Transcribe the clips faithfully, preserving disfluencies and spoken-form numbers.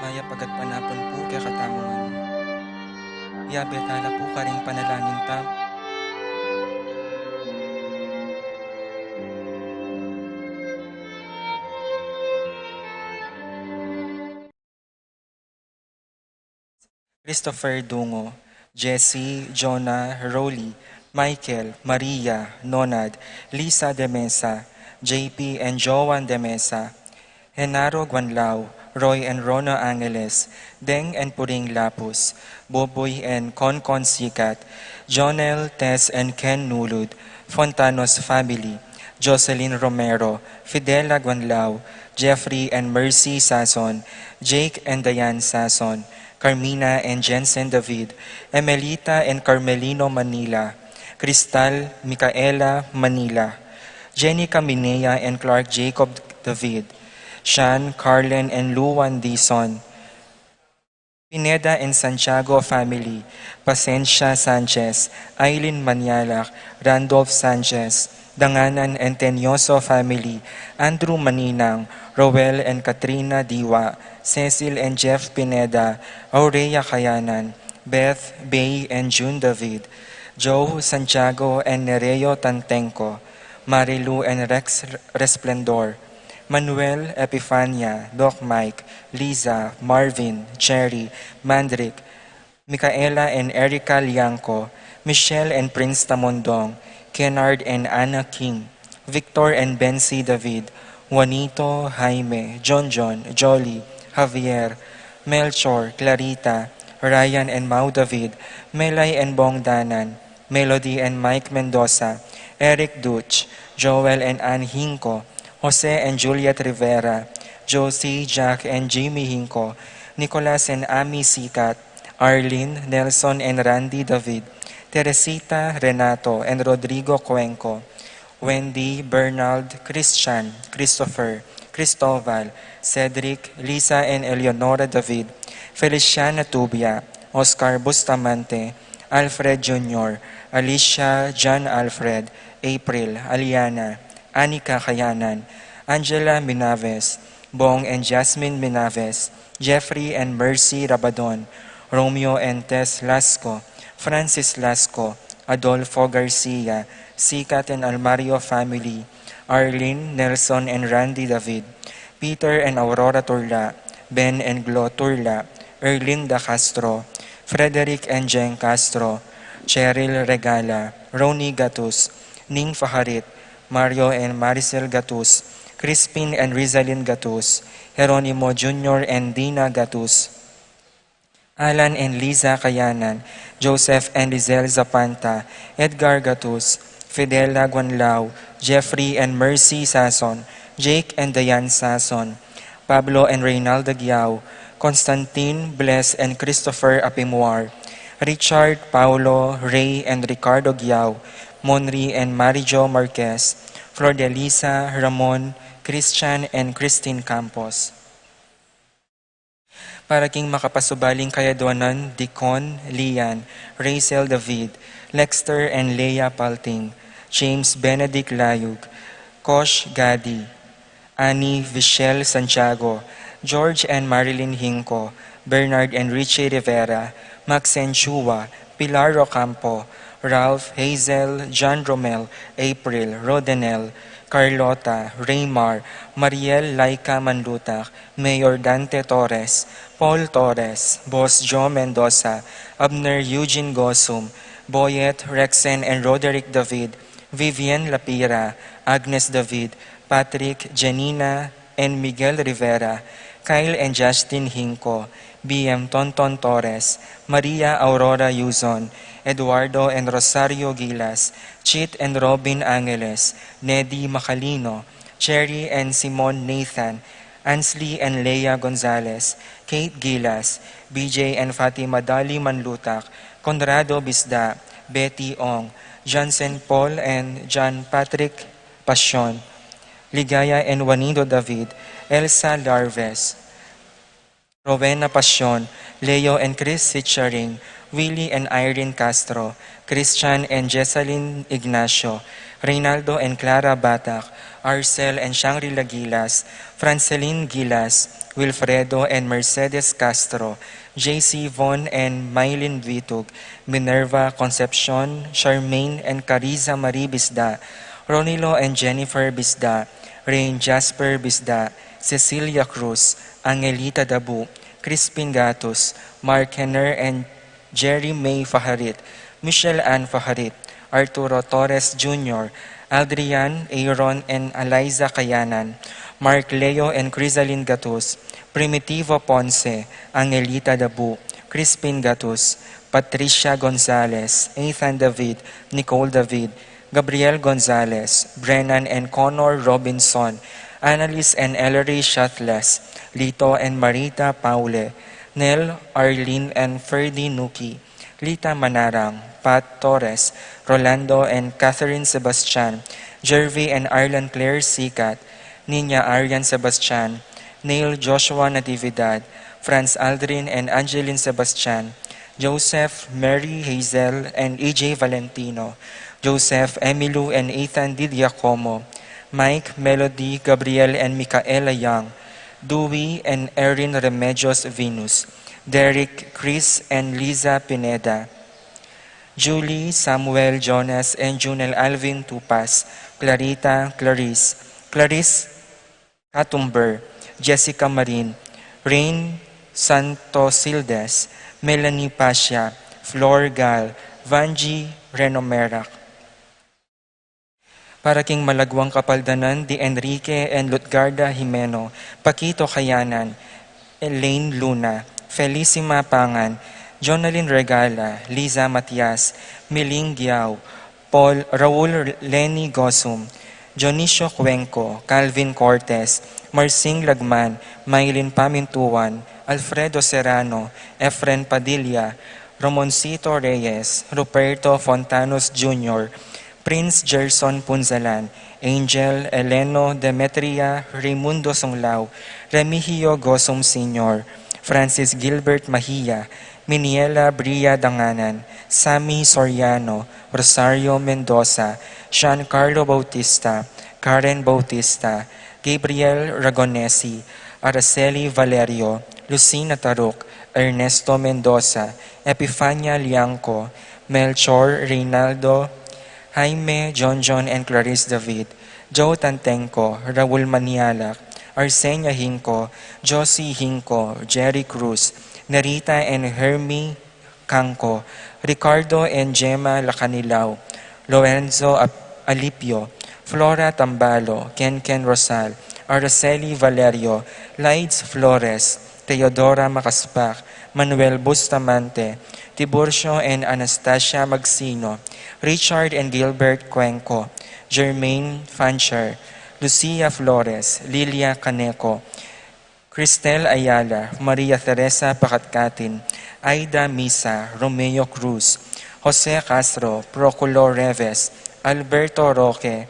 Kaya pagkat panapun pu kekatamu ngan. Yabe tala pu karing panalangin ta. Christopher Dungo, Jesse, Jonah, Rolly, Michael, Maria, Nonad, Lisa de Mesa, J P and Joan de Mesa, Genaro Guanlao, Roy and Rona Angeles, Deng and Puring Lapus, Boboy and Concon Sikat, Jonel, Tess and Ken Nulud, Fontanos family, Jocelyn Romero, Fidela Guanlao, Jeffrey and Mercy Sason, Jake and Diane Sason, Carmina and Jensen David, Emelita and Carmelino Manila, Cristal, Micaela Manila, Jenny Caminea and Clark Jacob David, Shan, Carlen and Luan Dison, Pineda and Santiago family, Pasensia Sanchez, Aileen Manialak, Randolph Sanchez, Danganan and Tenioso family, Andrew Maninang, Roel and Katrina Diwa, Cecil and Jeff Pineda, Aurea Kayanan, Beth, Bay and June David, Joe, Santiago and Nereo Tantengco, Marilu and Rex Resplendor, Manuel, Epifania, Doc Mike, Liza, Marvin, Cherry, Mandrick, Micaela and Erica Liangco, Michelle and Prince Tamondong, Kennard and Anna King, Victor and Bensi David, Juanito, Jaime, John John, Jolly, Javier, Melchor, Clarita, Ryan and Mau David, Melay and Bong Danan, Melody and Mike Mendoza, Eric Duch, Joel and Ann Hinco, Jose and Juliet Rivera, Josie, Jack and Jimmy Hinco, Nicolas and Ami Sikat, Arlene, Nelson and Randy David, Teresita, Renato and Rodrigo Cuenco, Wendy, Bernald, Christian, Christopher, Cristobal, Cedric, Lisa and Eleonora David, Feliciana Tubia, Oscar Bustamante, Alfred Junior, Alicia, John Alfred, April, Aliana, Anika Kayanan, Angela Minaves, Bong and Jasmine Minaves, Jeffrey and Mercy Rabadon, Romeo and Tess Lasco, Francis Lasco, Adolfo Garcia, Sikat and Almario family, Arlene, Nelson and Randy David, Peter and Aurora Turla, Ben and Glo Turla, Erlinda Castro, Frederick and Jen Castro, Cheryl Regala, Ronnie Gatus, Ning Faharit, Mario and Maricel Gatus, Crispin and Rizalin Gatus, Jeronimo Junior and Dina Gatus, Alan and Liza Kayanan, Joseph and Lizelle Zapanta, Edgar Gatus, Fidela Guanlao, Jeffrey and Mercy Sason, Jake and Diane Sason, Pablo and Reynalda Giao, Constantine, Bless and Christopher Apimuar, Richard, Paulo, Ray and Ricardo Giao, Monri and Marijo Marquez, Flordelisa, Ramon, Christian and Christine Campos. Para king makapasubaling kayadwanan, Dicon, Lian, Rachel David, Lexter and Leia Palting, James Benedict Layug, Kosh Gadi, Annie Vichelle Santiago, George and Marilyn Hinco, Bernard and Richie Rivera, Maxen Chua, Pilar Ocampo, Ralph, Hazel, John Romel, April, Rodenel, Carlota, Raymar, Mariel Laika Manlutak, Mayor Dante Torres, Paul Torres, Boss Joe Mendoza, Abner Eugene Gosum, Boyet, Rexen and Roderick David, Vivian Lapira, Agnes David, Patrick, Janina, and Miguel Rivera, Kyle and Justin Hinco, B M Tonton Torres, Maria Aurora Yuzon, Eduardo and Rosario Gilas, Chit and Robin Angeles, Nedi Macalino, Cherry and Simon Nathan, Ansley and Leia Gonzalez, Kate Gilas, B J and Fatima Dali Manlutak, Conrado Bisda, Betty Ong, Johnson Paul and John Patrick Pasion, Ligaya and Juanito David, Elsa Larves, Rowena Pasion, Leo and Chris Sicharing, Willie and Irene Castro, Christian and Jessalyn Ignacio, Reynaldo and Clara Batak, Arcel and Shangri-La Gilas, Francelin Gilas, Wilfredo and Mercedes Castro, J C Von and Mylene Vitug, Minerva Concepcion, Charmaine and Cariza Marie Bisda, Ronilo and Jennifer Bisda, Rain Jasper Bisda, Cecilia Cruz, Angelita Dabu, Crispin Gatus, Mark Henner and Jerry May Faharit, Michelle Ann Faharit, Arturo Torres Junior, Adrian, Aaron, and Eliza Kayanan, Mark Leo and Crisalin Gatus, Primitivo Ponce, Angelita Dabu, Crispin Gatus, Patricia Gonzalez, Ethan David, Nicole David, Gabriel Gonzalez, Brennan and Connor Robinson, Annalise and Ellery Shatles, Lito and Marita Paule, Nel, Arlene and Ferdy Nuki, Lita Manarang, Pat Torres, Rolando and Catherine Sebastian, Jervy and Arlan Claire Sikat, Nina Arian Sebastian, Neil Joshua Natividad, Franz Aldrin and Angeline Sebastian, Joseph, Mary Hazel and E J Valentino, Joseph, Emilu and Ethan Di Giacomo, Mike, Melody, Gabriel and Micaela Young, Dewey and Erin Remedios Venus, Derek, Chris and Liza Pineda, Julie, Samuel, Jonas and Junel Alvin Tupas, Clarita, Clarice, Clarice Katumber, Jessica Marin, Rain Santosildes, Melanie Pasha, Flor Gal, Vangie Renomerak. Para king malagwang kapaldanan di Enrique and Lutgarda Jimeno, Paquito Kayanan, Elaine Luna, Felicima Pangan, Jonalyn Regala, Liza Matias, Miling Giao, Paul, Raul Lenny Gosum, Dionisio Cuenco, Calvin Cortes, Marsing Lagman, Maylin Pamintuan, Alfredo Serrano, Efren Padilla, Ramoncito Reyes, Ruperto Fontanos Junior, Prince Gerson Punzalan, Angel Eleno, Demetria Raimundo Sunglao, Remigio Gosum Senior, Francis Gilbert Mahia, Miniela Bria Danganan, Sammy Soriano, Rosario Mendoza, Giancarlo Bautista, Karen Bautista, Gabriel Ragonesi, Araceli Valerio, Lucina Taruk, Ernesto Mendoza, Epifania Liangco, Melchor Reynaldo, Jaime, John John and Clarice David, Joe Tantenco, Raul Manialak, Arsenia Hinco, Josie Hinco, Jerry Cruz, Nerita and Hermie Cangco, Ricardo and Gemma Lacanilao, Lorenzo Ap-, Alipio, Flora Tambalo, Ken Ken Rosal, Araceli Valerio, Lides Flores, Teodora Macaspac, Manuel Bustamante, Tiburcio and Anastasia Magsino, Richard and Gilbert Cuenco, Germaine Fancher, Lucia Flores, Lilia Caneco, Cristel Ayala, Maria Teresa Pacatcatin, Aida Misa, Romeo Cruz, Jose Castro, Proculo Reves, Alberto Roque,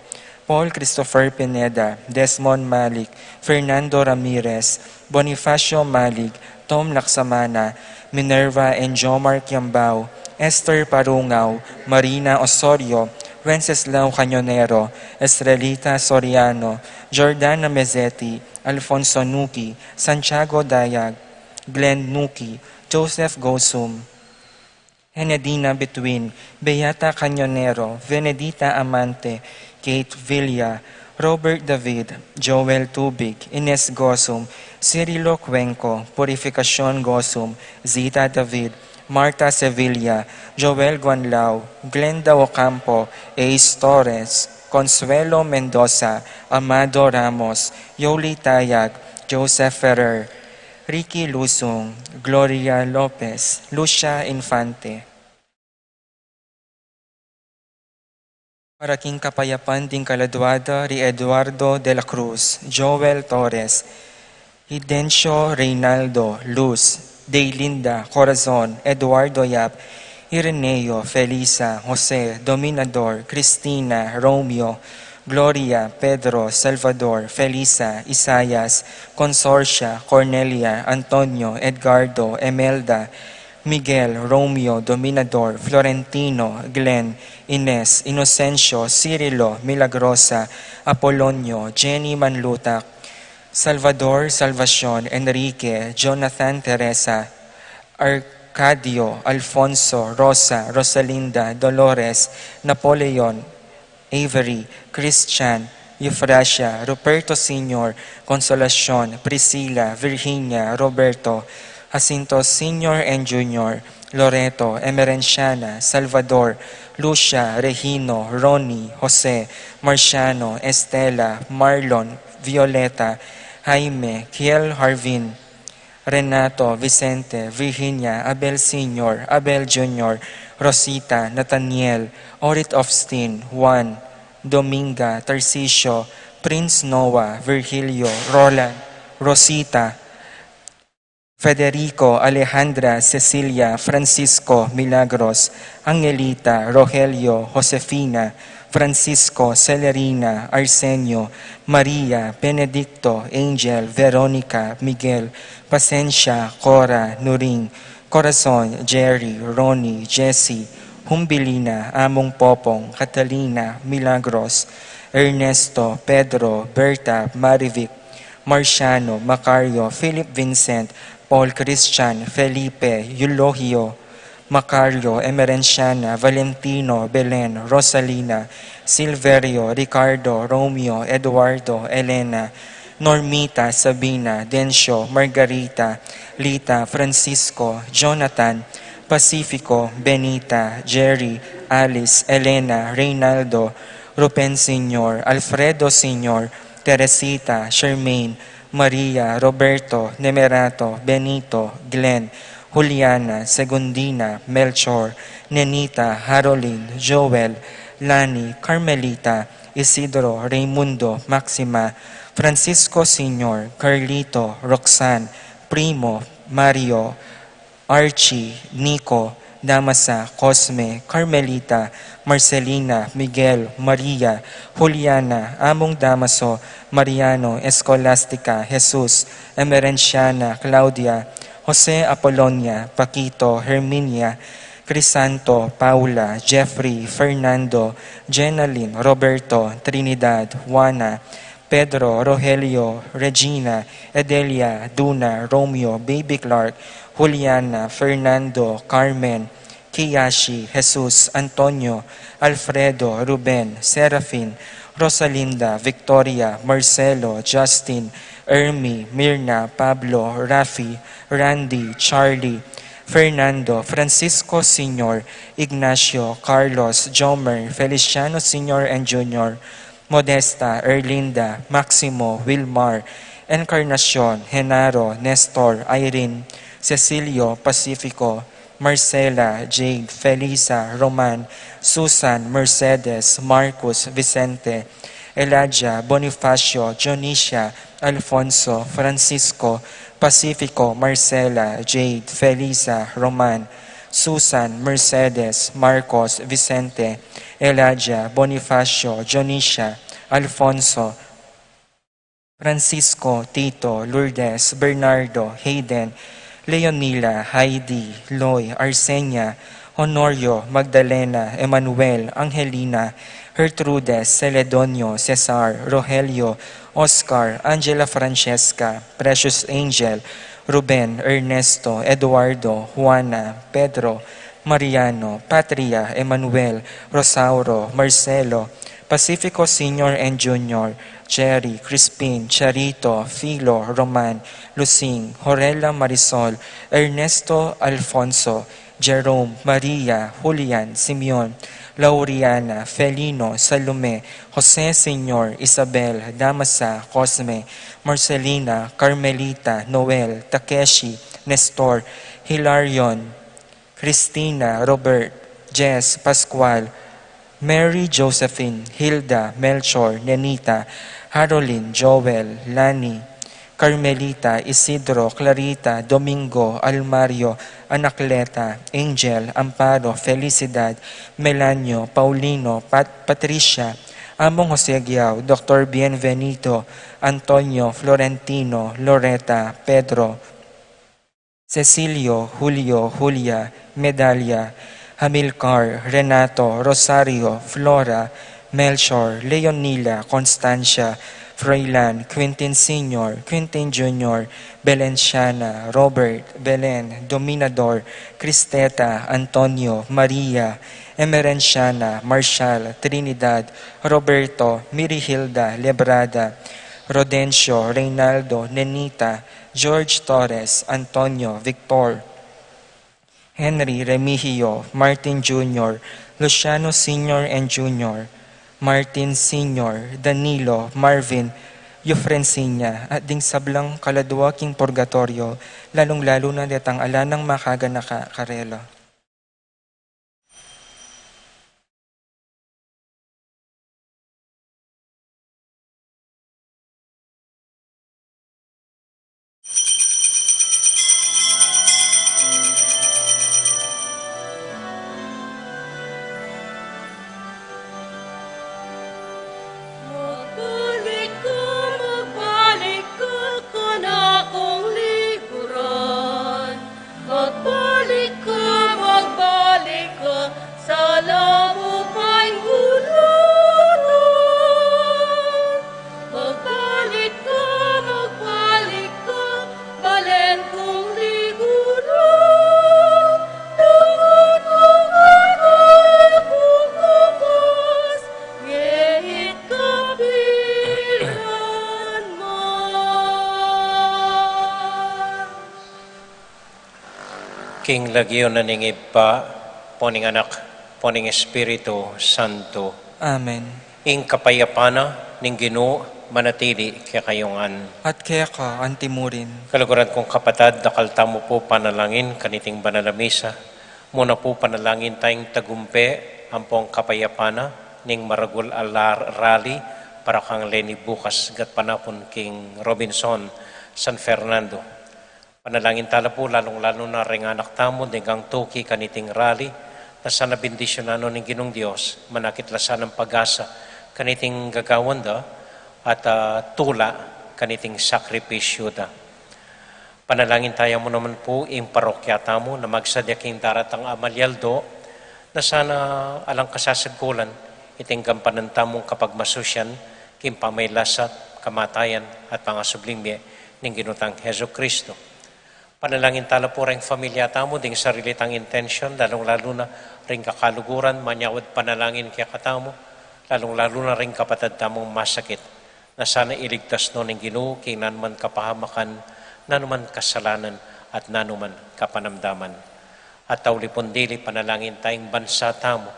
Paul Christopher Pineda, Desmond Malik, Fernando Ramirez, Bonifacio Malik, Tom Laksamana, Minerva and Jomar Kiambao, Esther Parungao, Marina Osorio, Wenceslao Cañonero, Estrelita Soriano, Jordana Mezzetti, Alfonso Nuki, Santiago Dayag, Glenn Nuki, Joseph Gosum, Henedina Between, Beata Cañonero, Venedita Amante, Kate Villa, Robert David, Joel Tubig, Ines Gosum, Cirilo Cuenco, Purificacion Gosum, Zita David, Martha Sevilla, Joel Guanlao, Glenda Ocampo, Ace Torres, Consuelo Mendoza, Amado Ramos, Yoli Tayag, Joseph Ferrer, Ricky Lusung, Gloria Lopez, Lucia Infante. Para king kapayapan ding kaladua da ri Eduardo de la Cruz, Joel Torres, Hidencio Reynaldo, Luz, Deilinda, Corazon, Eduardo Yap, Ireneo, Felisa, Jose, Dominador, Cristina, Romeo, Gloria, Pedro, Salvador, Felisa, Isaias, Consorcia, Cornelia, Antonio, Edgardo, Emelda, Miguel, Romeo, Dominador, Florentino, Glenn, Ines, Inocencio, Cirilo, Milagrosa, Apolonio, Jenny Manlutak, Salvador, Salvacion, Enrique, Jonathan, Teresa, Arcadio, Alfonso, Rosa, Rosalinda, Dolores, Napoleon, Avery, Christian, Eufrasia, Ruperto Senior, Consolacion, Priscila, Virginia, Roberto, Jacinto Senior and Junior, Loreto, Emerenciana, Salvador, Lucia, Regino, Ronnie, Jose, Marciano, Estela, Marlon, Violeta, Jaime, Kiel, Harvin, Renato, Vicente, Virginia, Abel Senior, Abel Junior, Rosita, Nathaniel, Orit Ofstin, Juan, Dominga, Tarcisio, Prince Noah, Virgilio, Roland, Rosita, Federico, Alejandra, Cecilia, Francisco, Milagros, Angelita, Rogelio, Josefina, Francisco, Celerina, Arsenio, Maria, Benedicto, Angel, Veronica, Miguel, Pasensia, Cora, Nuring, Corazon, Jerry, Ronnie, Jessie, Humbilina, Among Popong, Catalina, Milagros, Ernesto, Pedro, Berta, Marivic, Marciano, Macario, Philip Vincent, Paul Christian, Felipe, Eulogio, Macario, Emerenciana, Valentino, Belen, Rosalina, Silverio, Ricardo, Romeo, Eduardo, Elena, Normita, Sabina, Dencio, Margarita, Lita, Francisco, Jonathan, Pacifico, Benita, Jerry, Alice, Elena, Reynaldo, Ruben Senior, Alfredo Senior, Teresita, Charmaine, Maria, Roberto, Nemerato, Benito, Glenn, Juliana, Segundina, Melchor, Nenita, Haroline, Joel, Lani, Carmelita, Isidro, Raymundo, Maxima, Francisco Senior, Carlito, Roxanne, Primo, Mario, Archie, Nico, Damasa, Cosme, Carmelita, Marcelina, Miguel, Maria, Juliana, Among Damaso, Mariano, Escolastica, Jesus, Emerenciana, Claudia, Jose, Apolonia, Paquito, Herminia, Crisanto, Paula, Jeffrey, Fernando, Jenalyn, Roberto, Trinidad, Juana, Pedro, Rogelio, Regina, Edelia, Duna, Romeo, Baby Clark, Juliana, Fernando, Carmen, Kiyashi, Jesus, Antonio, Alfredo, Ruben, Serafin, Rosalinda, Victoria, Marcelo, Justin, Ermi, Mirna, Pablo, Rafi, Randy, Charlie, Fernando, Francisco Senior, Ignacio, Carlos, Jomer, Feliciano Senior and Junior, Modesta, Erlinda, Maximo, Wilmar, Encarnacion, Genaro, Nestor, Irene, Cecilio, Pacifico, Marcela, Jade, Felisa, Roman, Susan, Mercedes, Marcus, Vicente, Elijah, Bonifacio, Dionisia, Alfonso, Francisco, Pacifico, Marcela, Jade, Felisa, Roman, Susan, Mercedes, Marcos, Vicente, Elijah, Bonifacio, Dionisia, Alfonso, Francisco, Tito, Lourdes, Bernardo, Hayden, Leonila, Heidi, Loy, Arsenia, Honorio, Magdalena, Emmanuel, Angelina, Gertrudes, Celedonio, Cesar, Rogelio, Oscar, Angela Francesca, Precious Angel, Ruben, Ernesto, Eduardo, Juana, Pedro, Mariano, Patria, Emmanuel, Rosauro, Marcelo, Pacifico Senior and Junior, Jerry, Crispin, Charito, Filo, Roman, Lucing, Horella, Marisol, Ernesto, Alfonso, Jerome, Maria, Julian, Simeon, Lauriana, Felino, Salome, Jose Senior, Isabel, Damasa, Cosme, Marcelina, Carmelita, Noel, Takeshi, Nestor, Hilarion, Christina, Robert, Jess, Pascual, Mary, Josephine, Hilda, Melchor, Nenita, Harolin, Joel, Lani, Carmelita, Isidro, Clarita, Domingo, Almario, Anacleta, Angel, Amparo, Felicidad, Melanio, Paulino, Pat-, Patricia, Among Jose Giao, Doctor Bienvenido, Antonio, Florentino, Loreta, Pedro, Cecilio, Julio, Julia, Medalia, Hamilcar, Renato, Rosario, Flora, Melchor, Leonila, Constancia, Froilan, Quintin Senior, Quintin Junior, Belenciana, Robert, Belen, Dominador, Cristeta, Antonio, Maria, Emerenciana, Marshall, Trinidad, Roberto, Mirihilda, Lebrada, Rodencio, Reynaldo, Nenita, George Torres, Antonio, Victor, Henry Remigio, Martin Junior, Luciano Senior and Junior, Martin Senior, Danilo, Marvin, Eufrensina, at ding sablang kaladua king purgatoryo, lalung-lalu na detang ala nang makaganaka karela. Magbalik ka, magbalik ka, kanakung likuran. Magbalik ka, magbalik ka, sala mu pa'y gulatan. Magbalik ka, magbalik ka, balen kung liguran. Tungud, tungud, tungud, ngeni at kapilan man. King lagyu na ning Ibpa, ampo ning Anak, ampo ning Espiritu Santo. Amen. Ing kapayapan na ning Ginu manatili kekayu ngan. At keka antimurin. Kaluguran kung kapatad, dakal tamu pu panalangin kaniting banal a misa. Muna pu panalangin tayung tagumpe ampong kapayapan na ning maragul a lar-, rally para kang Leni bukas, gatpanapun king Robinson, San Fernando. Panalangin tala pu, lalung-lalu na reng anak tamu deng tuki kaniting rally, na sana bendisyunan no ning Ginung Dios, manakit la sanang pag-asa kaniting gagawan da, at, ah, tula kaniting sakripisyu da. Panalangin taya mu naman pu ing parokya tamu na magsadya king daratang a malyaldo, na sana alang kasasagkulan iting gampanan tamung kapagmasusyan king pamagkasakit, kamatayan, at pangasubling bie ning Ginu tang Jesucristo. Panalangin tala pu reng familia tamu ding sarili tang intensyon, lalung-lalu na ring kakaluguran, manyawad panalangin kekatamu, lalung-lalu na ring kapatad tamung masakit, na sana iligtas no ning Ginu king nanuman kapahamakan, nanuman kasalanan, at nanuman kapanamdaman. At tauli pung dili, panalangin tayung bansa tamu,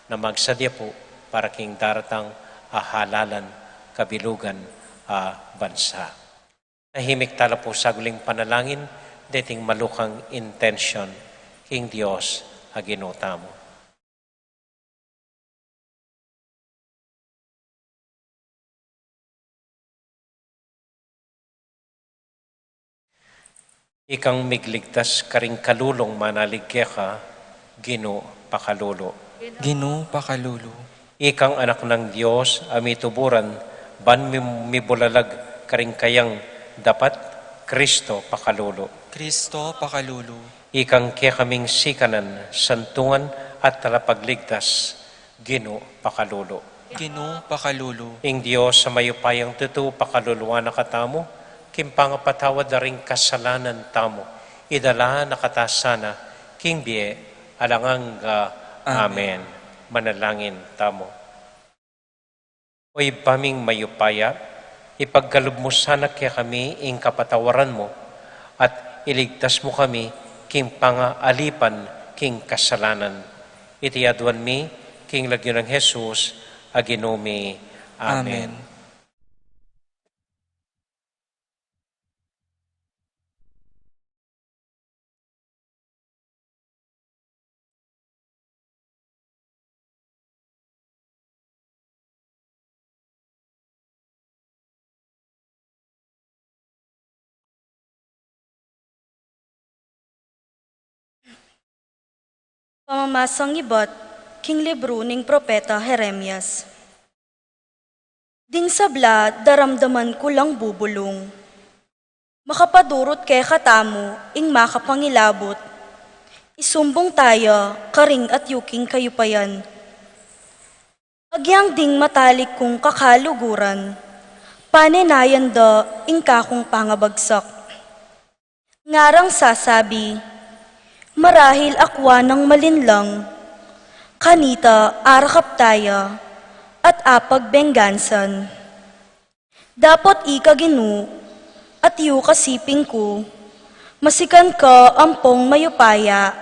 na magsadya pu para king daratang a halalan, kabilugan a bansa. Tahimik tala pu saguling panalangin deting malukang intensyon king Dios a Ginu tamu. Ikang migligtas karing kalulung manalig keka, Ginu pakalulu. Ginu pakalulu. Ikang Anak nang Dios a mituburan ban mi-, mibulalag karing kayang dapat, Kristo pakalulu. Kristo pakalulu. Ikang kekaming sikanan, santungan at talapagligtas, Ginu pakalulu. Ginu pakalulu. Ing Dios a mayupayang tutu pakaluluan na katamu, king pangapatawad da ring kasalanan tamu, idala na kata sana king bie alang angga. Amen. Amen. Manalangin tamu. O Ibpa ming mayupaya, ipagkalub mu sana kekami ing kapatawaran mu, at iligtas mu kami king pangaalipan king kasalanan. Iti aduan mi king lagyu nang Jesus a Ginu mi. Amen. Amen. Pamamasang ibat king libru ning propeta Jeremias. Ding sabla daramdaman ku lang bubulung. Makapadurut kekatamu ing makapangilabut. Isumbung taya karing atiu king kayupayan. Agyang ding matalik kung kakaluguran, Panenayan da ing kakung pangabagsak. Ngarang sasabi, marahil akwa nang malinlang, kanita arakap taya at apagbenggansan. Dapot ika Ginu, at yu kasiping ku, masikan ka ampong mayupaya,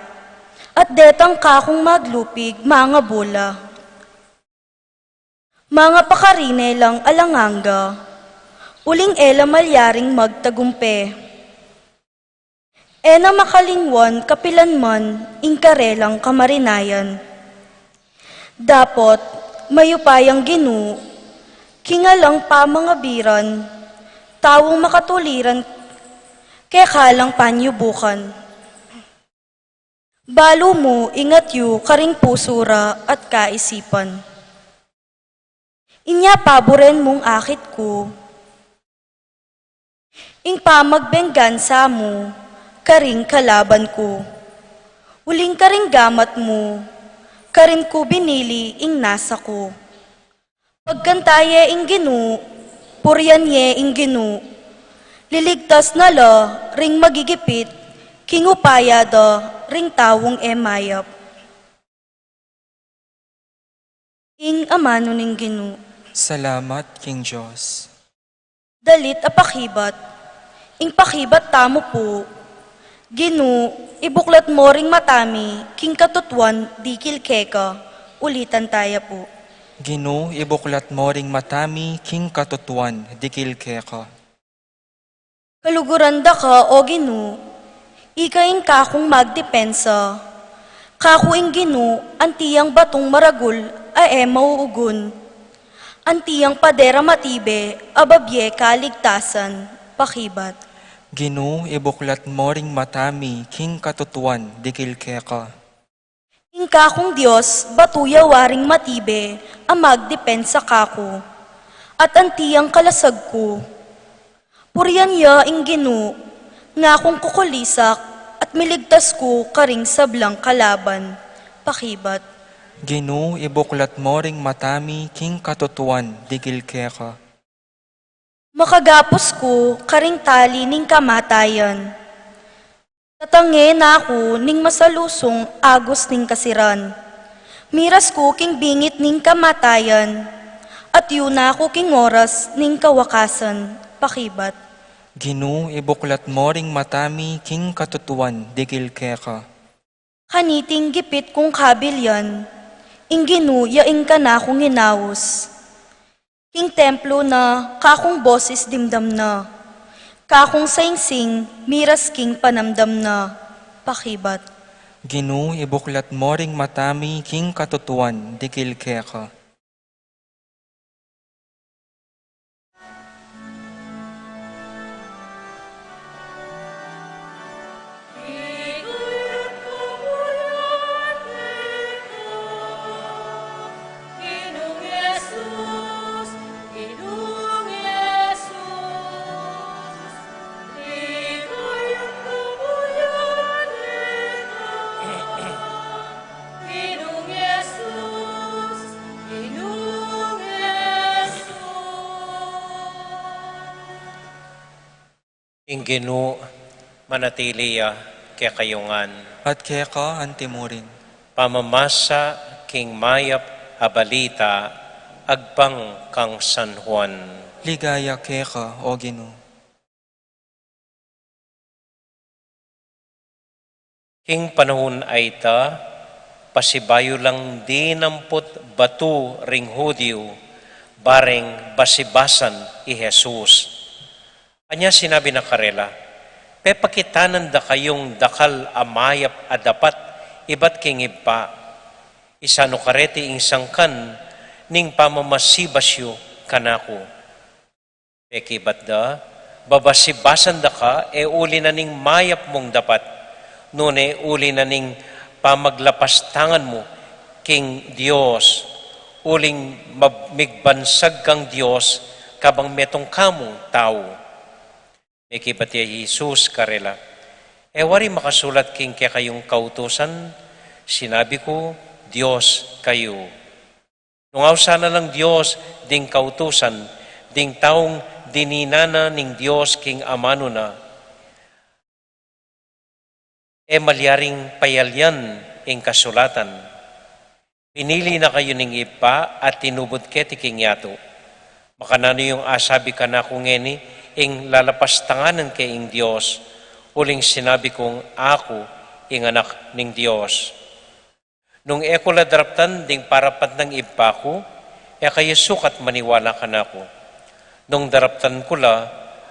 at detang kakung maglupig mangabula. Mangapakarine lang alang angga, uling e la malyaring magtagumpe. E na makalingwan kapilanman ing karelang kamarinayan. Dapot, mayupayang Ginu, king alang pamangabiran, taung makatuliran, keka lang panyubukan. Balu mu ing atyu karing pusu ra at kaisipan. Inya paburen mung akit ku ing pamagbenggansa mu karing kalaban ku. Uling karing gamat mu, karin ku binili ing nasa ku. Pagkanta ye ing Ginu, purian ye ing Ginu. Liligtas na la ring magigipit king upaya da ring taung e mayap. Ing amanu ning Ginu. Salamat king Dios. Dalit a pakibat. Ing pakibat tamu pu, Ginu, ibuklat mo ring mata mi king katutuan dikil keka. Ulitan taya pu. Ginu, ibuklat mo ring mata mi king katutuan dikil keka. Kaluguran da ka, o Ginu, ika ing kakung magdepensa. Kaku ing Ginu, anti yang batung maragul a e mauugun. Anti yang pader a matibe a babie kaligtasan. Pakibat. Ginu, ibuklat mo ring mata mi king katutuan dikil keka. Ing kakung Dios, batu ya waring matibe a magdepensa kaku, at anti yang kalasag ku. Purian ya ing Ginu, ngakung kukulisak, at miligtas ku karing sablang kalaban. Pakibat. Ginu, ibuklat mo ring mata mi king katutuan dikil keka. Makagapus ku karing tali ning kamatayan. Tatange na ku ning masalusung agus ning kasiran. Miras ku king bingit ning kamatayan, at yu na ku king oras ning kawakasan. Pakibat. Ginu, ibuklat mo ring mata mi king katutuan dikil keka. Kaniting gipit kung kabilian, ing Ginu ya ing kanakung inaus. King templo na kakung boses dimdam na, kakung saingsing miras king panamdam na. Pakibat. Ginu, ibuklat mo ring mata mi king katutuan dikil keka. Ing Ginu manatili ya kekayu ngan. At keka antimurin. Pamamasa king mayap a balita agpang kang San Juan. Ligaya keka, o Ginu. King panaun a ita, pasibayu lang dinamput batu ring Hudiu, bareng basibasan i Jesus. Anya sinabi na karela, pepakitanan da kayung dakal a mayap a dapat ibat king Ibpa. Isanu kareti ing sangkan ning pamamasibas yu kanaku. Pekibat da, babasibasan da ka, e uli na ning mayap mung dapat, nune uli na ning pamaglapas tangan mu king Dios, uling mab-, migbansag kang Dios, kabang metung ka mung tau. Mekibat ya i Jesus karela, e wari makasulat king kekayung kautusan, sinabi ku, Dios kayu. Nung ausan na lang Dios ding kautusan, ding taung Dininan na ning Dios king amanu na, e malyaring payalyan ing kasulatan. Pinili na kayu ning Ibpa at tinubud keti king yatu. Makananu yung asabi kanaku ngeni ing lalapastanganan ke ing Dios, uling sinabi kung aku ing anak ning Dios. Nung e ku la daraptan ding parapat nang Ibpa ku, e kayu sukat maniwala kanaku. Nung daraptan ku la,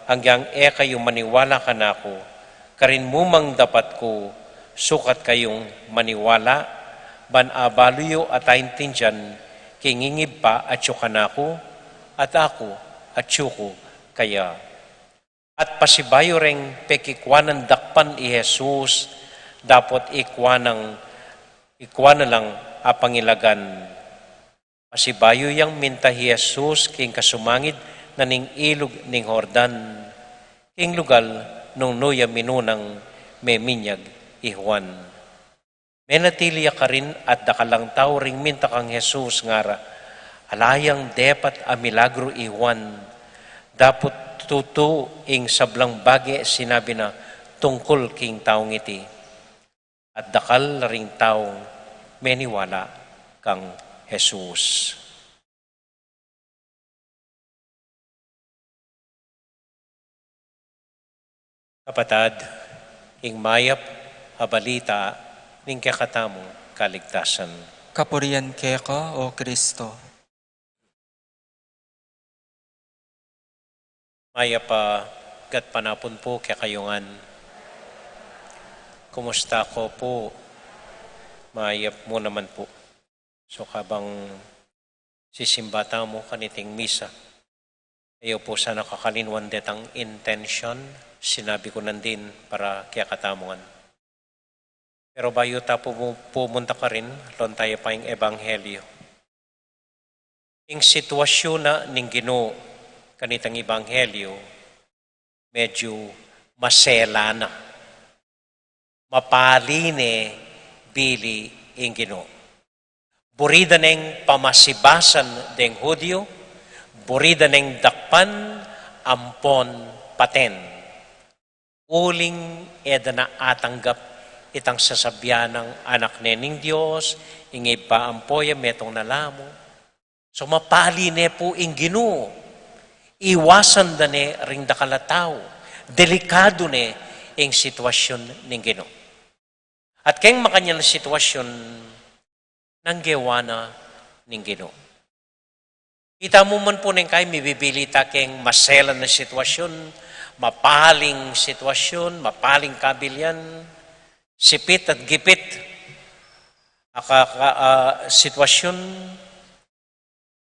agyang e kayu maniwala kanaku, karin mu mang dapat ku sukat kayung maniwala, ban abalu yu at aintindian king ing Ibpa atyu kanaku, at aku atyu ku kaya. At pasibayu reng pekikuanan dakpan i Jesus, dapot ikua nang, ikua na lang a pangilagan. Pasibayu yang minta i Jesus king kasumangid na ning ilug ning Jordan, king lugal nung nu ya minunang meminyag i Juan. Menatili ya karin at dakal lang tau ring minta kang Jesus, ngara, ala yang depat a milagru i Juan, dapot tutu ing sablang bage sinabi na tungkul king taung iti. At dakal la ring taung meniwala kang Jesus. Kapatad, ing mayap a balita ning kekatamung kaligtasan. Kapurian keka, O Kristo. Mayap a gatpanapun pu kekayu ngan. Kumusta ko pu? Mayap mu naman pu. So, kabang sisimba tamu kaniting misa, e yu pu sana kakalinwan detang intention, sinabi ku nandin para kekatamu ngan. Pero bayu ta pu-, pumunta karin, lonta ya pa ing Ebanghelyo. Ing sitwasyun na ning Ginu kanitang Ebanghelyo, medyu maselan na. Mapali ne bili ing Ginu. Buri da neng pamasibasan deng Hudyu, buri da neng dakpan ampon paten. Uling e da na atanggap itang sasabian nang Anak ne ning Dios, ing Ibpa ampo ya, metung na la mu. So, mapali ne pu ing Ginu. Iwasan da ne ring dakal a tau. Delikadu ne ing sitwasyun ning Ginu. At keng makanyan a sitwasyun, nanggewa na ning Ginu. Ita mu man pu neng kai, mibibili ta keng maselan a sitwasyun, mapaling sitwasyun, mapaling kabilian, sipit at gipit a ka-, ka-, a, sitwasyun.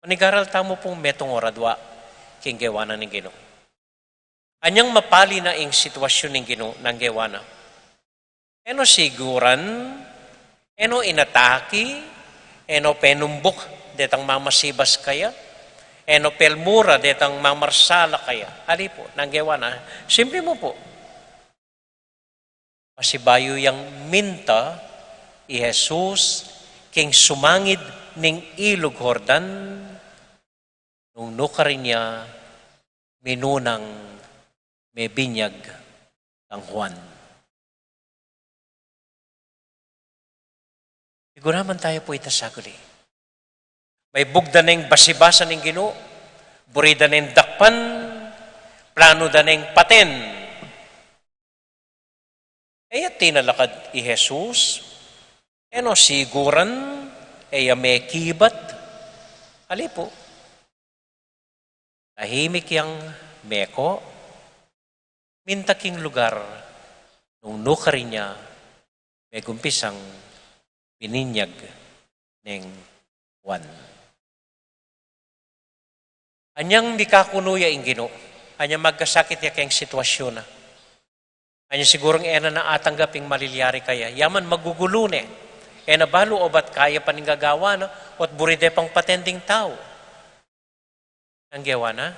Manigaral tamu pung metung o radwa king gewa na ning Ginu. Anyang mapali na ing sitwasyun ning Ginu, nanggewa na. E no siguran, e no inataki, e no penumbuk detang mamasibas kaya, e no pelmura detang mamarsala kaya. Ali pu, nanggewa na. Simple mu pu. Pasibayu yang minta i Jesus king sumangid ning Ilug Jordan, nung nu karin ya minunang mebinyag kang Juan. Siguraman taya pu ita saguli. Maibug da neng basibasan ning Ginu, buri da neng dakpan, planu da neng paten. E ya tinalakad i Jesus, e no siguran, e ya mekibat. Ali pu. Tahimik yang meko, minta king lugar, nung nu karin ya megumpisang bininyag neng Juan. Anyang mikakunu ya ing Ginu, anyang magkasakit ya keng sitwasyun na. Anya sigurung e na na atanggap ing malilyari kaya. Yaman magugulu ne. E na balu obat kaya pa ning gagawa na, ot buri de pang paten ding tau. Nanggewa na?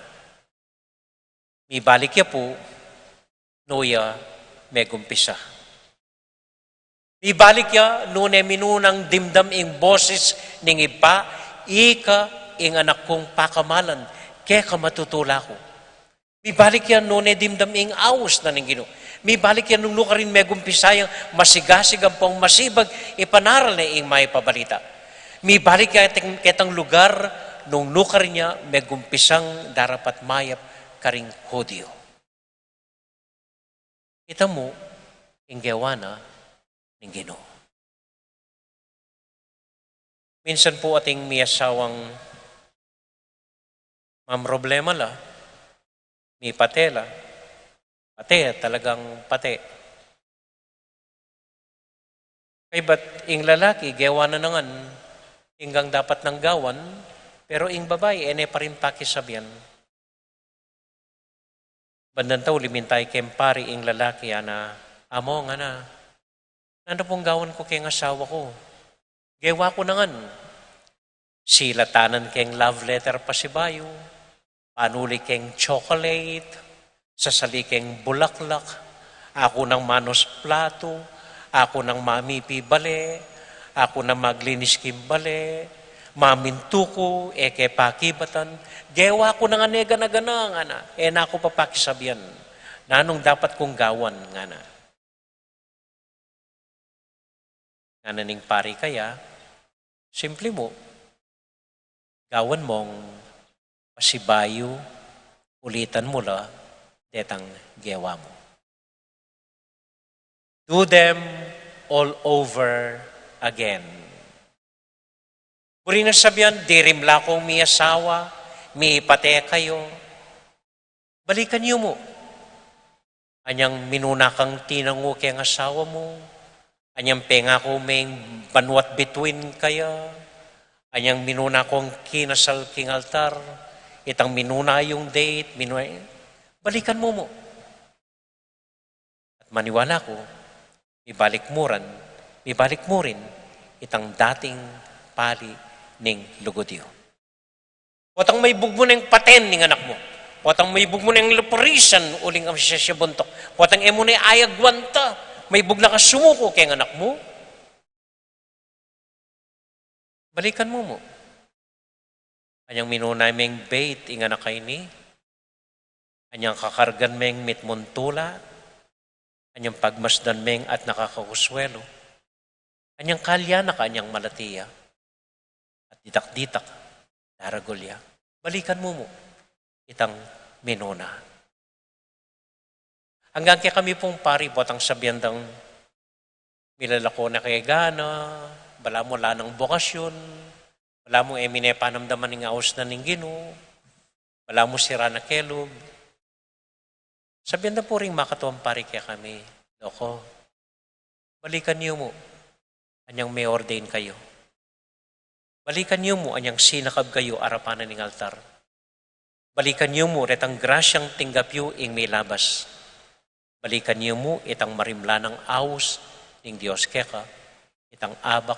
Mibalik ya pu, nu ya megumpisa. Mibalik ya, nune minunang dimdam ing boses ning Ibpa, "Ika ing anak kung pakamalan, keka matutula ku." Mibalik ya nune dimdam ing aus na ning Ginu. Mibalik ya nung nukarin megumpisa yang masigasig ampong masibag ipanaral ne ing mayap a balita. Mibalik ya ketang, ketang lugar nung nukarin ya megumpisang darapat mayap karing Judio. Ita mu ing gewa na ning Ginu. Minsan pu ating miyasawang mamroblema la, mipate la, pate, talagang pate. Kaybat ing lalaki, gewa na ngan ing dapat nang gawan, pero ing babai, e ne pa rin pakisabian. Bandang tau, limintay keng pari ing lalaki, ana, "Amo," ngana, "nanu pung gawan ku keng asawa ku? Gewa ku na ngan. Silatan na keng love letter pasibayu, panuli keng chocolate, sasali keng bulaklak, aku nang manus platu, aku nang mamipi bale, aku nang maglinis king bale, mamintu ku, e ke pakibatan, gewa ku na ngan e gana-gana," ngana, "e na ku pa pakisabian. Nanung dapat kung gawan?" ngana. Ngana ning pari kaya, "Simple mu, gawan mung pasibayu, ulitan mu la detang gewa mu. Do them all over again." Buri nang sabian, dirim la kung miyasawa, mipate kayu. Balikan yu mu. Anyang minuna kang tinangu keng asawa mu, anyang pengaku meng banuat bituin kaya, anyang minuna kung kinasal king altar, itang minuna yung date, minuna, balikan mu mu. At maniwala ku, mibalik mu rin, mibalik mu rin itang dating pali ning lugud yu. Potang maibug mu neng paten ning anak mu. Potang maibug mu neng lupurisan uling amu sisya buntuk. Potang e mu ne ayagwanta, maibug na ka sumuku keng anak mu. Balikan mu mu. Anyang minuna meng bait ing anak a ini, anyang kakargan meng mitmung tula, anyang pagmasdan meng at nakakakuswelu, anyang kalya na ka anyang malati ya, at ditak-ditak daragul ya. Balikan mu mu itang minuna. Anggang kekami pung pari, potang sabian dang milalako na keng gana, balamu ala nang bokasyun, balamu e mine panamdaman ing aus na ning Ginu, balamu sira na kelub. Sabian da pu ring makatuang pari kekami, "Loko, balikan yu mu anyang me-ordain kayu. Balikan yu mu anyang sinakab kayu arapan na ning altar. Balikan yu mu retang grasyang tinggap yu ing milabas. Balikan yu mu itang marimla nang aus ning Dios keka, itang abak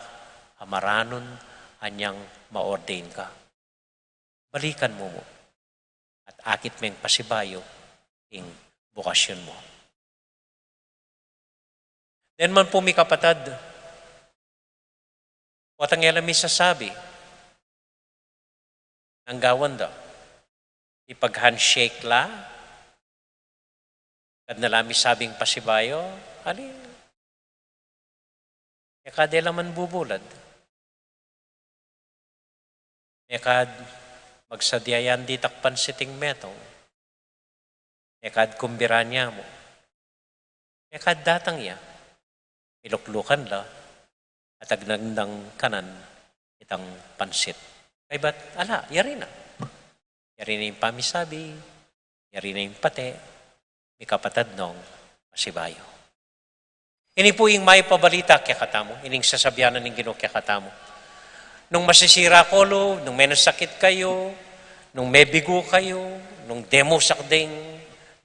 a maranun anyang ma-ordain ka. Balikan mu mu. At akit meng pasibayu ing bokasyun mu." Deng man pu mikapatad, potang e la misasabi, nanu ing gawan da? Ipag-handshake la? Kad na la misabing pasibayu, ali, e ka de la man bubulad. Mekad magsadya yang ditak pansit ing metung. Mekad kumbiran ya mu. Mekad datang ya. Miluklukan la at agnandang kanan itang pansit. Kaybat, ala, yari na. Yari na ing pamisabi, yari na ing pate, mikapatad nong pasibayu. Ini pu ing mayap a balita kekatamu, ining sasabian na ning Ginu kekatamu. Nung masisira ko lub, nung menasakit kayu, nung mebigu kayu, nung demusak ding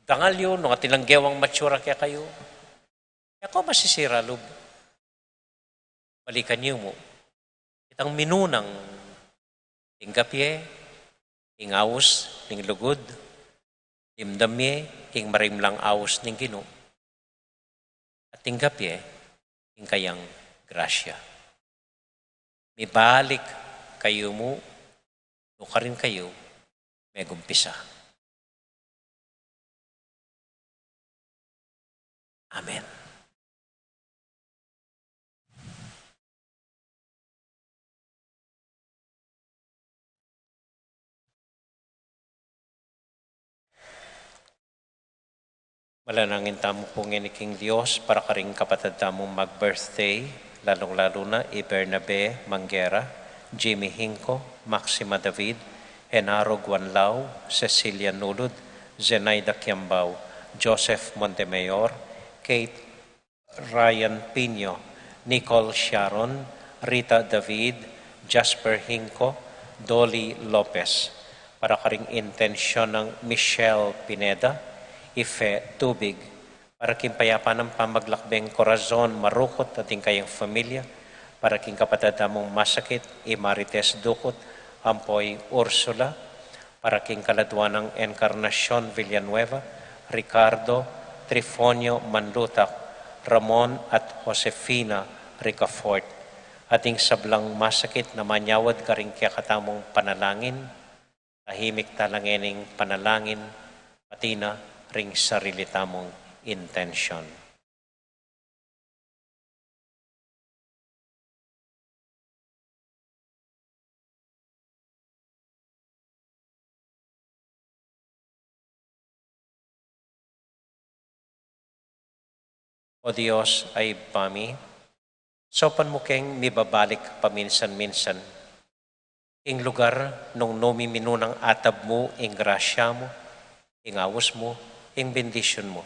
dangal yu, nung atin lang gewang matsura kekayu, e ko masisira lub. Balikan yu mu itang minunang tinggap ye ing aus ning lugud, dimdam ye ing marimlang aus ning Ginu, at tinggap ye ing kayang grasya. Mibalik kayu mu nukarin kayu megumpisa. Amen. Manalangin tamu pu ngeni king Dios para karing kapatad tamung mag-birthday, lalung-lalu na i Bernabe Manguera, Jimmy Hinco, Maxima David, Genaro Guanlao, Cecilia Nulud, Zenaida Kiambao, Joseph Montemayor, Kate Ryan Pino, Nicole Sharon, Rita David, Jasper Hinco, Dolly Lopez. Para karing intensyon nang Michelle Pineda, Ife Tubig, para king payapan nang pamaglakbeng Corazon Marukut at ding kayang familia, para king kapatad tamung masakit, i Marites Ducut, ampo i Ursula, para king kaladua nang Encarnacion Villanueva, Ricardo, Trifonio Manlutac, Ramon at Josefina Ricafort, at ding sablang masakit na manyawad karing kekatamung panalangin, tahimik tala ngening panalangin, pati na ring sarili tamung intensyon. O Dios a Ibpa mi, saupan mu keng mibabalik paminsan-minsan ing lugar nung nu mi minunang atab mu ing grasya mu, ing aus mu, ing bendisyun mu.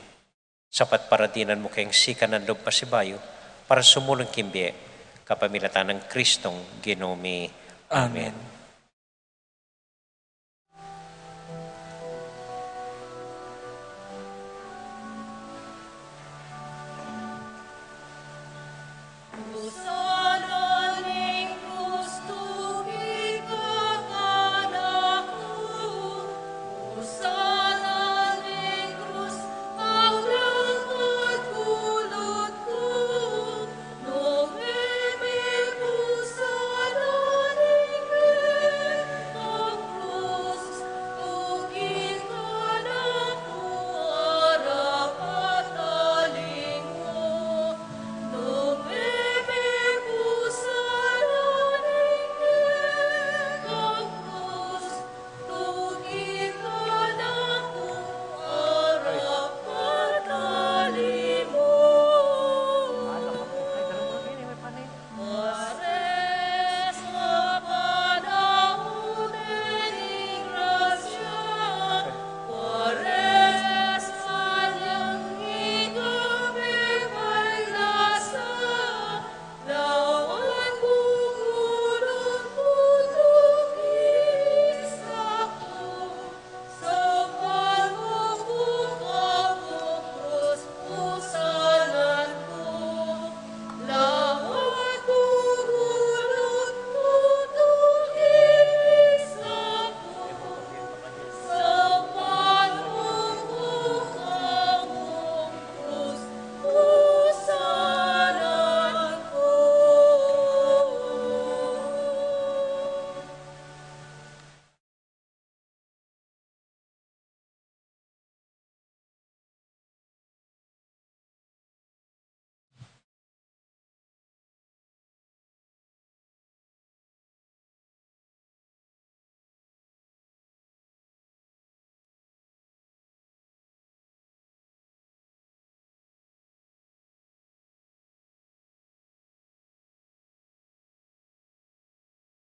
Sapat para dinan mu keng sikanan lub pasibayu, para sumulung king bie, kapamilatan nang Kristong Ginu mi. Amen. Amen.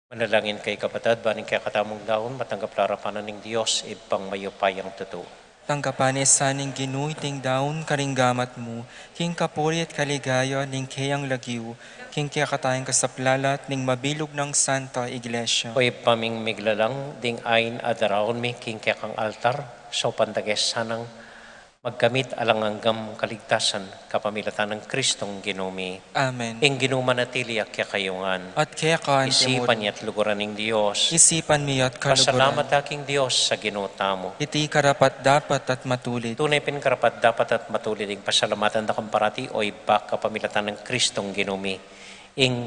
Manalangin kayu kapatad, ban ing kekatamung daun matanggap la arapan na ning Dios Ibpang mayupayang tutu. Tanggapan na sa ning Ginu iting daun karing gamat mu, king kapurian at kaligayan ning keyang lagyu, king kekatang kasaplalan ning mabilug nang Santa Iglesia. O Ibpa ming miglalang, ding ain a daraun mi king kekang altar, saupan da ke sanang magkamit alang anggang kaligtasan, kapamilatan nang Kristong Ginu mi. Amen. Ing Ginu manatili ya kekayu ngan. At keka naman. Isipan ya at luguran ing Dios. Isipan mi ya at kaluguran. Pasalamat ta king Dios a Ginu tamu. Iti karapat-dapat at matulid. Tune pin karapat-dapat at matulid ing pasalamatan da kang parati, o Ibpa, kapamilatan nang Kristong Ginu mi. Ing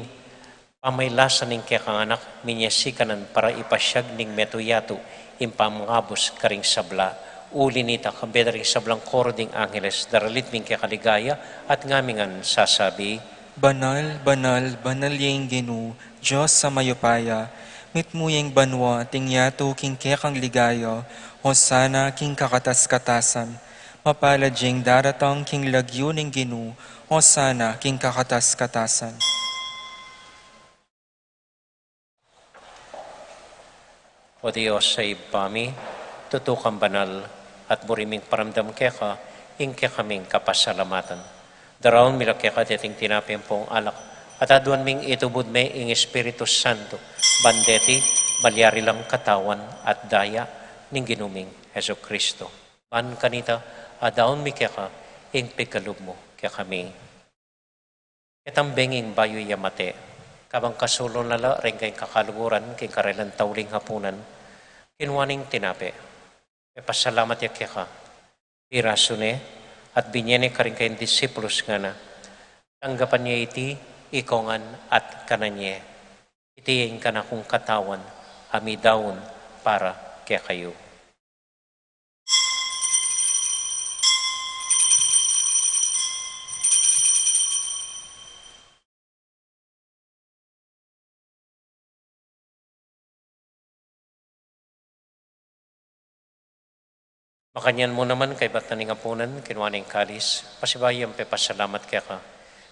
pamailasan ning kekang Anak, minie sikanan para ipasiag ning metung a yatu ing pamangabus karing sabla. Uli nita, kambe da ring sablang koro ding angeles, daralit mi ing keka ligaya, at ngami ngan sasabi, Banal, banal, banal ya ing Ginu, Dios a mayupaya, mitmu ya ing banua at ing yatu king kekang ligaya, Hosana king kakatas-katasan. Mapalad ya ing daratang king lagyu ning Ginu, Hosana king kakatas-katasan. O Dios a Ibpa mi, tutu kang banal, at buri ming paramdam keka ing kekaming kapasalamatan. Daraun mi la keka deting tinape ampong alak, at aduan ming itubud me ing Espiritu Santo, ban deti malyari lang katawan at daya ning Ginu ming Jesucristo. Ban kanita, adaun mi keka ing pikalub mu kekami. Ketang benging bayu ya mate, kabang kasulun na la reng keng kakaluguran king karelang tauling hapunan, kinua ne ing tinape, mepasalamat ya keka, pirasu ne, at binye ne karing kayang disipulus, ngana, Tanggapan ye iti ikongan at kanan ye. Iti ya ing kanakung katawan a midaun para kekayu. Makanyan mu naman kaybat na ning apunan, kinua ne ing kalis, pasibayu yang pepasalamat keka,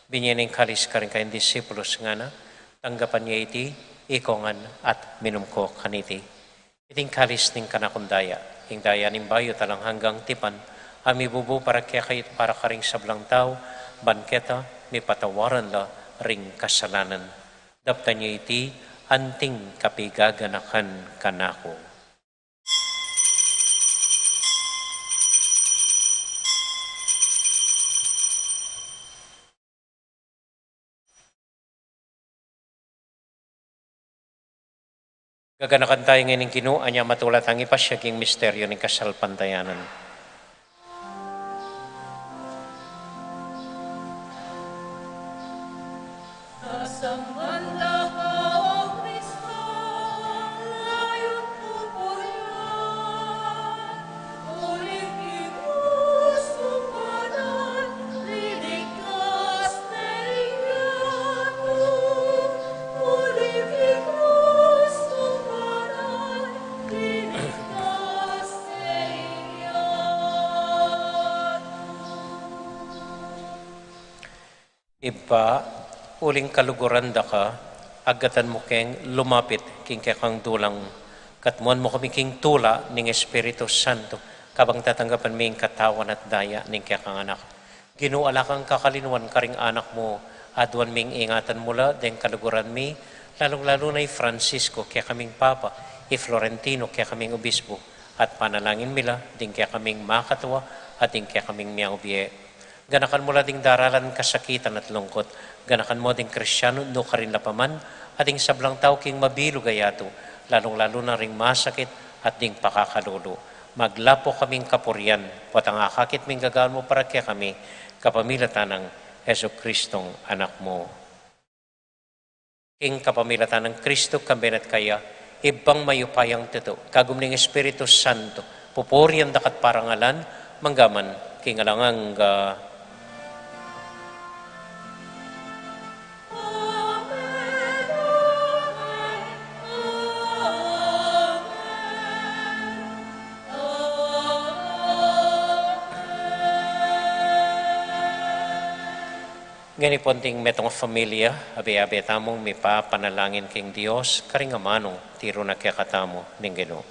binye ne ing kalis karing kayang disipulus, ngana, Tanggapan ye iti ikongan at minum ko kaniti. Iti ing kalis ning kanakung daya, ing daya ning bayu at alang anggang tipan, a mibubu para kekayu at para karing sablang tau, ban keta mipatawaran la ring kasalanan. Daptan ye iti anting kapigaganakan kanaku. Gaganakan tayu ngeni ing Ginu, anya matula tang ipasiag ing misteryu ning kasalpantayanan. Ibpa, uling kaluguran da ka, agatan mu keng lumapit king kekang dulang, katmuan mu kami king tula ning Espiritu Santo, kabang tatanggapan mi ing katawan at daya ning kekang Anak. Ginu, ala kang kakalinuan karing anak mu, aduan ming ingatan mu la deng kaluguran mi, lalung-lalu na i Francisco, kekaming Papa, i Florentino, kekaming Obispo, at panalangin mi la ding kekaming makatua at ding kekaming miaubie. Ganakan mu la ding daralan kasakitan at lungkut. Ganakan mu ding Kristiano nukarin la pa man, at ding sablang tau king mabilug a yatu, lalung-lalu na ring masakit at ding pakakalulu. Maglapu kaming kapurian, potang akakit ming gagawan mu para kekami, kapamilatan nang Jesucristong Anak mu. King kapamilatan nang Kristo, kambe na at kaya, Ibpang mayupayang tutu, kagum ning Espiritu Santo, pupurian da ka at parangalan, mangga man king alang angga. Ngeni pung ding metung a familia, abe-abe tamung mipapanalangin king Dios, karing amanu tiru na kekatamu ning Ginu.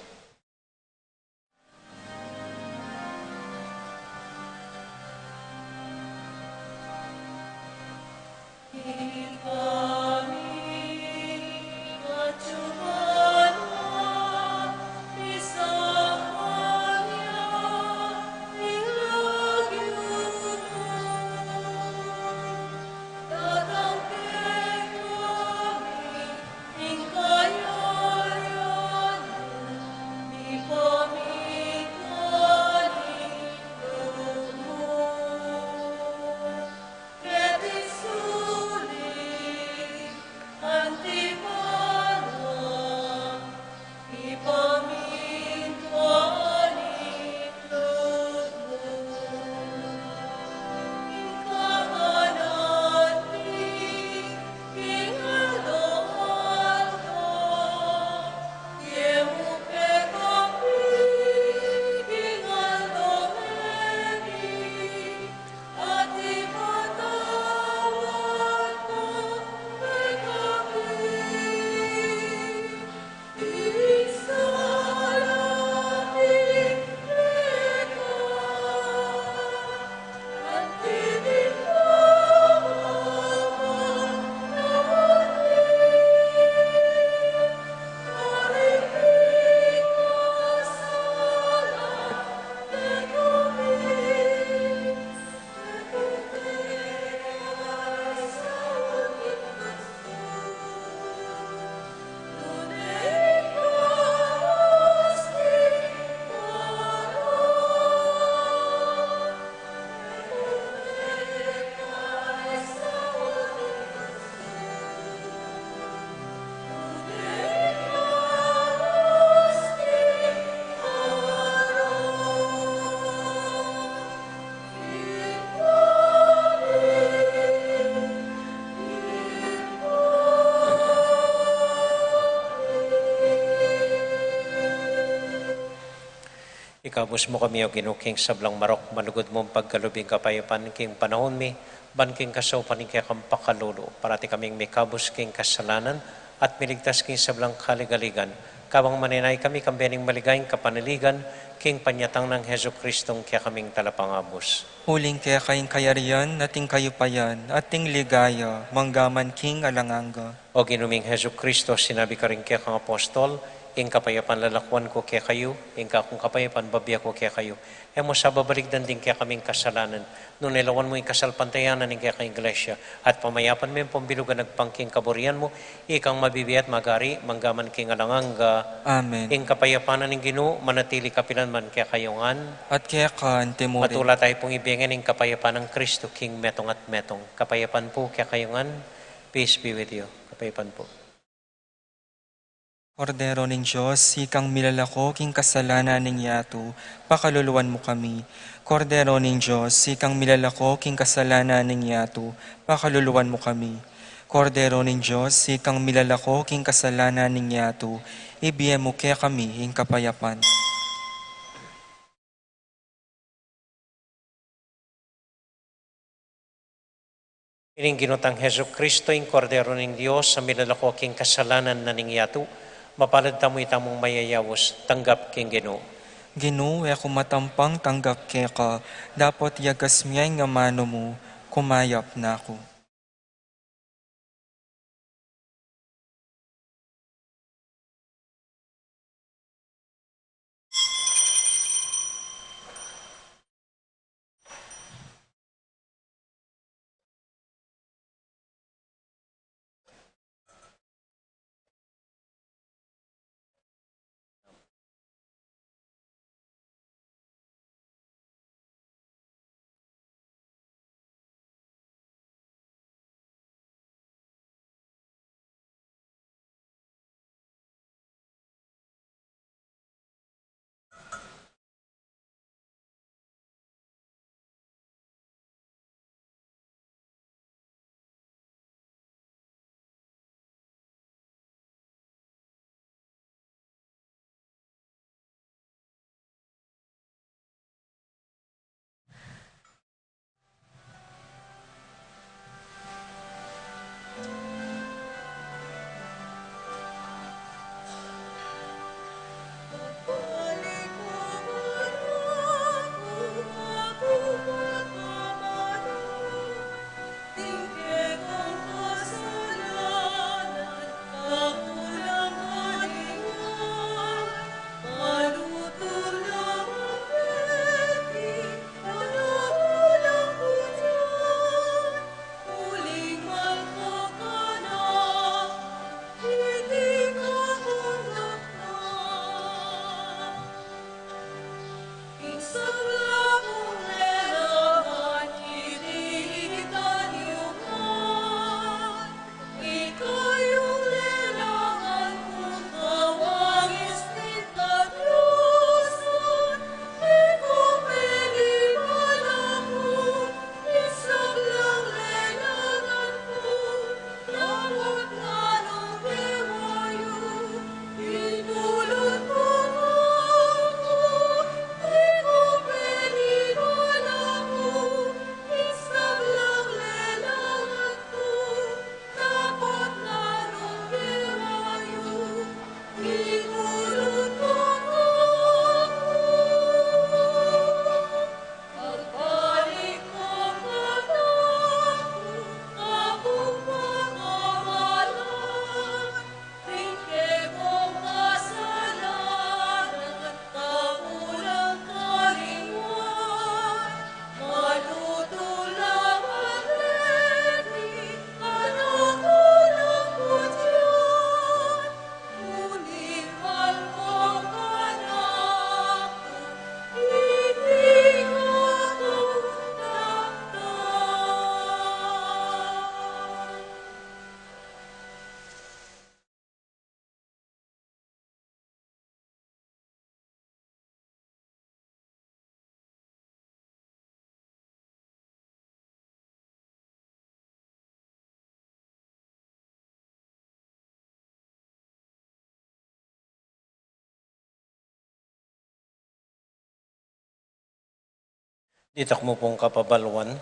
Kabus mu kami, O Ginu, king sablang marok, malugud mung pagkalub ing kapayapan king panaun mi, ban king kasaupan ning kekang pakalulu, parati kaming mikabus king kasalanan, at miligtas king sablang kaligaligan, kabang manenaya kami kang bie ning maligayang kapanaligan, king panyatang nang Jesucristong kekaming Talapangabus. Uling keka ing kayarian, at ing kayupayan, at ing ligaya, mangga man king alang angga. O Ginu ming Jesucristo, sinabi mu karing kekang apostol, ing kapayapan lalakuan ku kekayu, ing kakung kapayapan bibie ku kekayu. E mu sa babalikdan ding kekaming kasalanan, nune lawan mu ing kasalpantayanan ning kekang Iglesia, at pamayapan me ampong bilugan agpang king kaburian mu, ikang mabibie at magari, mangga man king alang angga. Amen. Ing kapayapan na ning Ginu, manatili kapilan man kekayu ngan. At keka antimurin. Matula tayu pung ibie ngan ing kapayapan nang Kristo king metung at metung. Kapayapan pu kekayu ngan. Peace be with you. Kapayapan pu. Kordero ning Dios, ikang milalako king kasalanan ning yatu, pakaluluan mu kami. Kordero ning Dios, ikang milalako king kasalanan ning yatu, pakaluluan mu kami. Kordero ning Dios, ikang milalako king kasalanan ning yatu, ibie mu kekami ing kapayapan. Ining Ginu tang Jesucristo, ing Kordero ning Dios, a milalako king kasalanan na ning yatu, mapalad tamu itamung mayayaus, tanggap king Ginu. Ginu, e ku matampang tanggap keka, dapot yagas mu ya ing amanu mu, kumayap na ku. Ditak mu pung kapabaluan,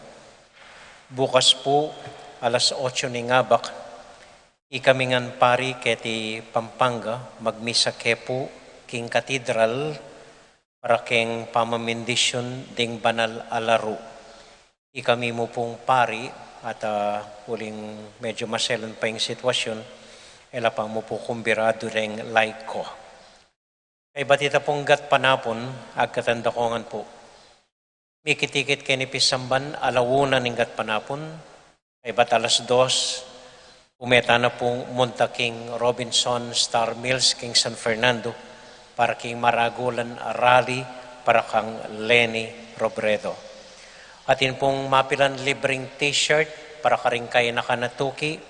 bukas pu alas otso ning abak, ikami ngan pari keti Pampanga, magmisa ke pu king katedral para keng pamamindisyun ding banal a laru. Ikami mu pung pari at, ah, uling medyo maselan pa ing sitwasyun, e la pa mu pu kumbiradu deng laiko. Kaybat ita pung gatpanapun, agkatan da ko ngan pu. Mikit-ikit keni pisamban ala una ning gatpanapun, kaybat alas dos, ume tana pung munta king Robinson Star Mills king San Fernando para king maragulan a rally para kang Leni Robredo. Atin pung mapilan libreng t-shirt para karing kainakan a tuki,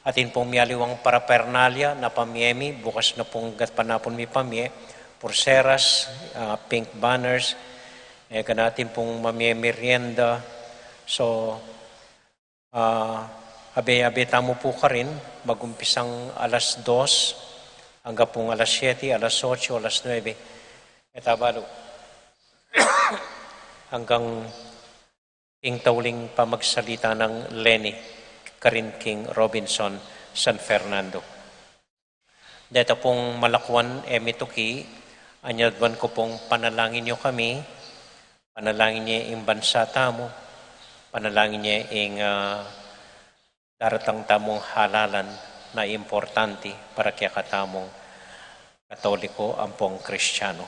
atin pung mialiwang paraphernalia na pamie mi, bukas na pung gatpanapun mipamie, pulseras, ah, pink banners, e, gana atin pung mamie merienda. So, ah, abe-abe tamu pu karin, magumpisang alas dos, angga pung alas siyete, alas otso, alas nuebe. E ta balu. Anggang king tauling pamagsalita nang Leni karin king Robinson, San Fernando. Deta pung malakuan e mituki, anyadwan ku pung panalangin yu kami, panalangin ye ing bansa tamu, panalangin ye ing, ah, daratang tamung halalan na importanti para kekatamung Katoliko ampong Kristiyanu.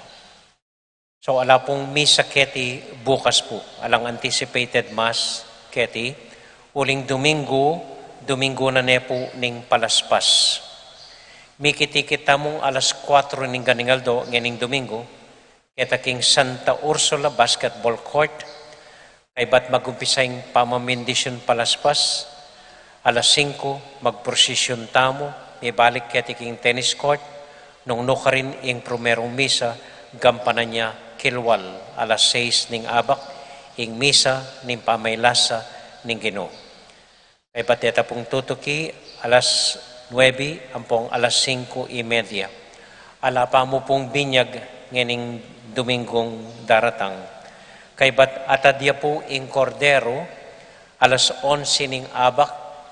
So, ala pung misa keti bukas pu. Alang anticipated mass keti, uling Domingo, Domingo na ne pu ning palaspas. Mikit-ikit tamung alas kuatro ning ganing aldo ngening Domingo, keta king Santa Ursula Basketball Court, kaybat magumpisa ing pamamindisyun palaspas, alas singko, magprosisyun tamu, mibalik keti king tennis court, nung nukarin ing primerung misa, gampanan ya kilwal, alas sais ning abak, ing misa ning pamaylasa ning Ginu. Kaybat deta pung tutuki, alas nuebe ampong alas singko y media. Ala pa mu pung binyag ngening Domingong daratang. Kaybat atad ya pu ing kordero, alas onse ning abak,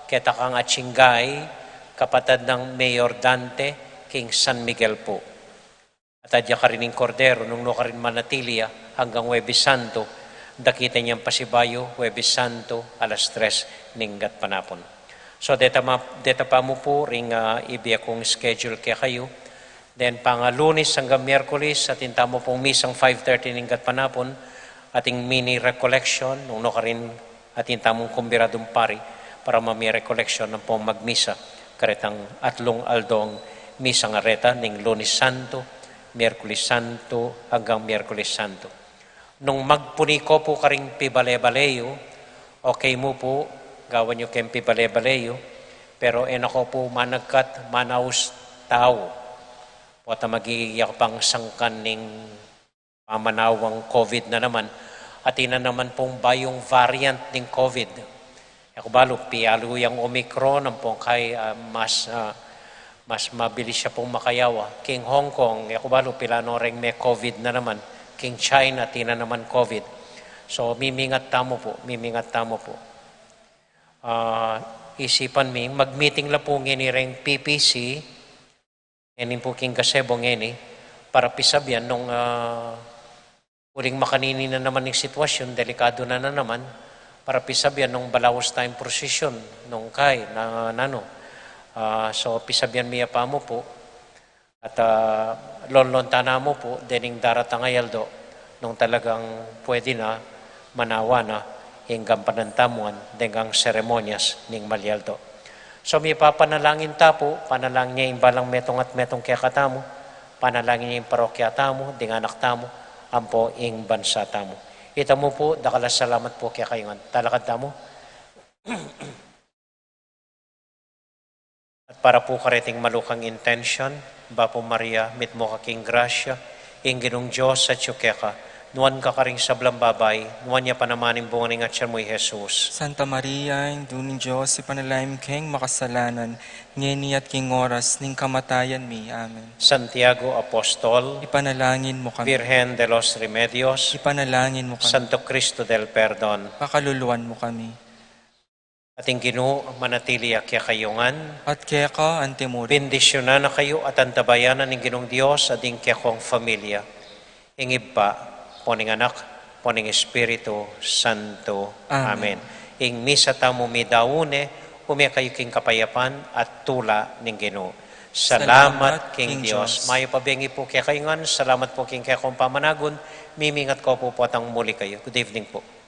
keta kang Achingay, kapatad nang Mayor Dante, king San Miguel pu. Atad ya karin ing kordero, nung nukarin manatili ya anggang Huwebes Santo, dakitan yang pasibayu, Huwebes Santo, alas tres ning gatpanapun. So, deta ma-, deta pa mu pu ring, ah, ibie kung schedule kekayu. Then, panga Lunes anggang Miyerkules, atin tamu pung misang five thirty ning gatpanapun, ating mini recollection, nung nukarin atin tamung kumbiradung pari para mamie recollection ampong magmisa karetang atlung aldong misang areta ning Lunes Santo, Miyerkules Santo, anggang Miyerkules Santo. Nung magpuni ko pu karing pibale-bale yu, okay mu pu, gawan yu keng pibale-bale yu, pero e na ko pu managkat, manaus tau. Pota magiging ya pang sangkan ning pamanawang covid na naman. Atin na naman pung bayung variant ning covid. E ku balu, pialu yang Omicron, ampong kay, ah, mas, ah, mas mabilis ya pung makayawa. King Hong Kong, e ku balu, pilan no reng me covid na naman. King China, atin na naman covid. So, mimingat tamu pu, mimingat tamu pu. Ah, isipan mi, mag-meeting la pu ngeni reng P P C, ngeni pu king gazebo ngeni, para pisabian nung, ah, uling makanini na naman ing sitwasyun, delikadu na, na naman, para pisabian nung balaus tayung prosesyon, nung kay, na, nanu. Ah, so, pisabian mi ya pa mu pu, at, ah, lonlon tana mu pu, dening daratang a aldo, nung talagang pwede na, manawa na, ing gampanan tamu ngan, deng seremonyas ning malyaldo. So, mipapanalangin ta pu, panalangin ye ing balang metung at metung kekatamu, panalangin ye ing parokya tamu, ding anak tamu, ampo ing bansa tamu. Ita mu pu, dakal a salamat pu kekayu ngan. Talakad tamu. At para pu kareting malukang intention, Bapu Maria, mitmu ka king grasya, ing Ginung Dios atyu keka, Nuan ka karing sablang babai, nuan ya pa naman ing bunga ning atian mu, i Jesus. Santa Maria, Indu ning Dios, ipanalangin mu keng makasalanan, ngeni at king oras ning kamatayan mi. Amen. Santiago Apostol, ipanalangin mu kami. Virgen de los Remedios, ipanalangin mu kami. Santo Cristo del Perdon, pakaluluan mu kami. At ing Ginu manatili ya kekayu ngan. At keka antimurin. Bendisyunan na kayu at antabayanan ning Ginung Dios at ing kekong familia. Ing Ibpa, ampo ning Anak, ampo ning Espiritu Santo. Amen. Amen. Ing misa tamu midaun ne, ume kayu king kapayapan at tula ning Ginu. Salamat king Dios. Mayap a bengi pu kekayu ngan, salamat pu king kekong pamanagun, mimingat ko pu potang muli kayu. Good evening pu.